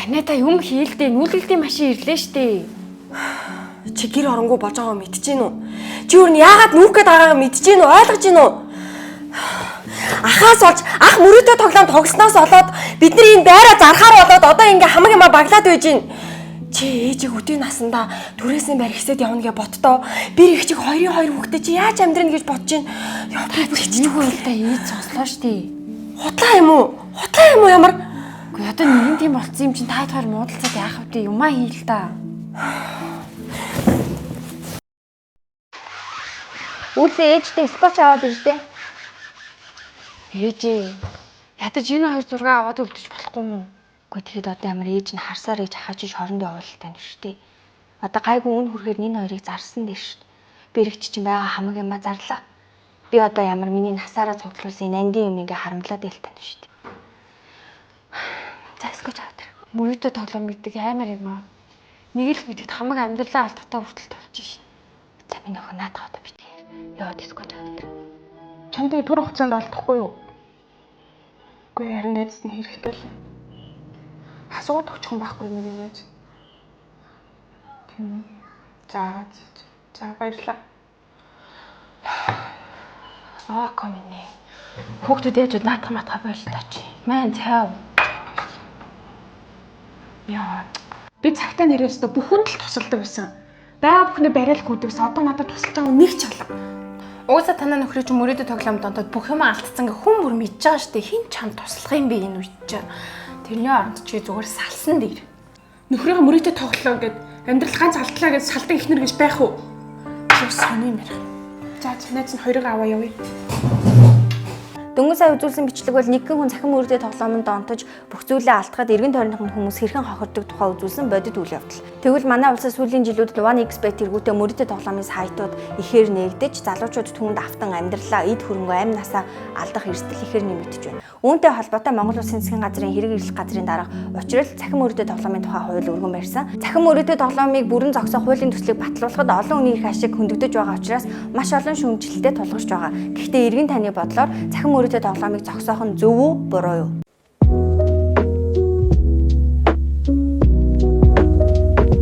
Анета юм хийлдэ нүүлгэлтийн машин ирлээ штэ. Чи гэр оронгоо болж байгааг мэдэж гин үү? Чи өөр нь яагаад нүүх гээд байгаагаа мэдэж гин үү? Ойлгож гин үү? Ахаас олж ах мөрөөдөө тоглоом тоглосноос болоод бидний энэ байраа зархаар болоод одоо ингээ хамаг юмаа баглаад байж гин. Чи ээжийг өдөө насандаа түрээсийн байр хэсэд явна гэж боддоо. Би их чиг хоёрын хоёр хүүхдээ чи яаж амьдрна гэж бодож гин. Яа би бүр Чи юу л та ээж сонслоо штэ. Худлаа юм уу? Худлаа юм уу ямар? Үгүй одоо нэгэн тийм болцсон юм чинь та хоёр муудалцаад яах вэ? Юмаа хийл та. Үлээ ээжтэй скотч аваад иржээ. Ээжээ. Ядаж энэ хоёр зураг аваад өвдөж болохгүй юм уу? Үгүй тэгэхэд одоо ямар ээж нь харсаар ээж хаа чи шоронд явуулалтай нь шүү дээ. Одоо гайгүй үн хүрэхээр энэ хоёрыг зарсан дээр шүү дээ. Би эрэгч чинь байгаа хамаг юмаа зарлаа. Би одоо ямар миний насаараа цуглуулсан энэ андын юм ингээ харамлаад байлтай нь шүү дээ. За скотч аваад ир. Мөрөөдөө тоглоом гэдэг амар юм аа. Нэг л бидэд хамаг амьдралаа алдахтаа хүртэл тулж шин. За миний охин наадах одоо битгий. Яваад скотч аваад ир. Чамд түр хугацаанд олдохгүй юу? Үгүй харин найз нь хэрэгтэй л. Асууад өгчих юм байхгүй нэг юм. Тийм үү. За за баярлалаа. Аа коминэ. Хүүхдүүд ээжүүд наатах матха болтой чи. Мэн цайв. Яа. Би цагтаа нэрээс өстө бүхэнд л тусалдаг байсан. Баа бүхнээ барайл гүдэгс одоо надад тусалж байгаа хүн нэг ч алга. Угаасаа танаа нөхрөө чи мөрөөдө тоглоомд онтод бүх юм алдсан гэ хүн бүр мэдж байгаа штэ. Хин чам туслах юм бэ энэ үед чи. Тэрний оронд чи зүгээр салсан дээр. Нөхрийнхөө мөрөөдөө тоглолоо гэд амьдрал ганц алдлаа гэд салдан ихнэр гэж байх уу? Чи бас сони юм ярих. За за найз нь хоёрыг аваа явъя. Дөнгөж сая үзүүлсэн бичлэг бол нэгэн хүн цахим мөрөдөө тоглоомонд донтож бүх зүйлээ алдахад эргэн тойрных нь хүмүүс хэрхэн хохирдог тухай үзүүлсэн бодит үйл явдал. Тэгвэл манай улсад сүүлийн жилүүдэд 1xBet тэргүүтээ мөрөдөө тоглоомын сайтууд ихээр нээгдэж, залуучууд түүнд автан амьдралаа эд хөрөнгөө амь насаа алдах эрсдэл ихээр нэмэгдэж байна. Үүнтэй холбоотой Монгол Улсын засгийн газрын хэрэг эрхлэх газрын дарга учрал цахим мөрөдөө тоглоомын тухай хууль өргөн барьсан. Цахим мөрөдөө тоглоомыг бүрэн зогсоох хуулийн төслийг батлуулахад олон хүний эрх ашиг хөндөгдөж байгаа учраас маш олон шүүмжлэлтэй тулгарч байгаа. Гэхдээ иргэн таны бодлоор цахим мөрөдөө тоглоомыг зогсоох нь зөв үү, буруу юу?